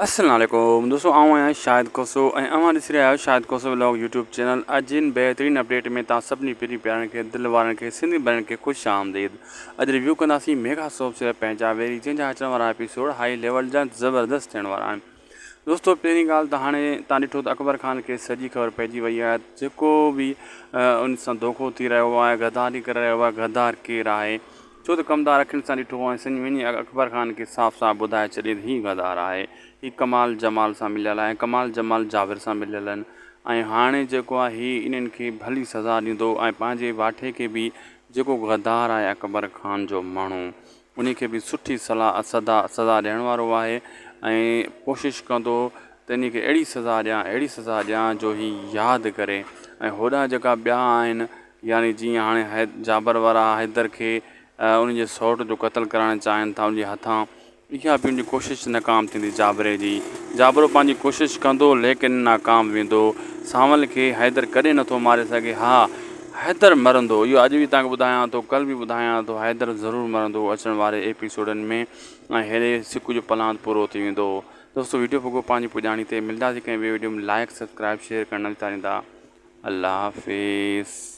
السلام عليڪم دوستو آئون آهيان شاهد کوسو ۽ اوهان ڏسي رهيا آهيو Shahid Khoso vlog YouTube channel اڄ جن بهترين اپڊيٽ ۾ توهان سڀني پرين پيارن کي دل وارن کي سنڌي ڀائرن کي خوش آمديد اڄ ريويو ڪنداسين ميگا سوپ سيريل پنهنجا ويري جنهن جا اچڻ وارا ايپيسوڊ هائي ليول جا زبردست ٿيڻ وارا آهن دوستو پهرين ڳالهه ته هاڻي توهان ڏٺو ته اڪبر خان کي سڄي خبر پئجي وئي آهي جيڪو به ان سان دوکو ٿي رهيو آهي غداري ڪري رهيو آهي غدار ڪير آهي ڇو ته ڪمدار اکين سان ڏٺو ۽ سڃ وڃي اڪبر خان کي صاف صاف ٻڌائي ڇڏي ته هي غدار آهي، هي ڪمال جمال سان مليل آهي ۽ ڪمال جمال جابر سان مليل آهن ۽ هاڻي جيڪو آهي هي انهن کي ڀلي سزا ڏيندو ۽ پنهنجي واٺي کي به جيڪو غدار آهي اڪبر خان جو ماڻهو انهي کي به سٺي صلاح سدا سزا ڏيڻ وارو آهي ۽ ڪوشش ڪندو ته انهي کي اهڙي سزا ڏيان اهڙي سزا ڏيان جو هي ياد ڪري ۽ هوڏانهن جيڪا ٻيا آهن يعني جيئن هاڻي جابر وارا حيدر کي ان جي سئوٽ جو قتل ڪرائڻ چاهين ٿا ان جي هٿان اها به ان جي ڪوشش ناڪام ٿيندي جابري جي جابرو پنهنجي ڪوشش ڪندو ليڪن ناڪام ويندو سانول کي حيدر ڪڏهن نٿو ماري سگهي ها حيدر مرندو اهو اڄ به توهان کي ٻڌايان ٿو ڪل به ٻڌايان ٿو حيدر ضرور مرندو اچڻ واري ايپيسوڊن ۾ ۽ هيڏي سڪ جو پلاند پورو ٿي ويندو دوستو ويڊيو پڳو پنهنجي پڄاڻي تي ملنداسين ڪنهن ٻي ويڊيو ۾ لائڪ سبسڪرائب شيئر ڪرڻ نه وساريندا الله حافظ.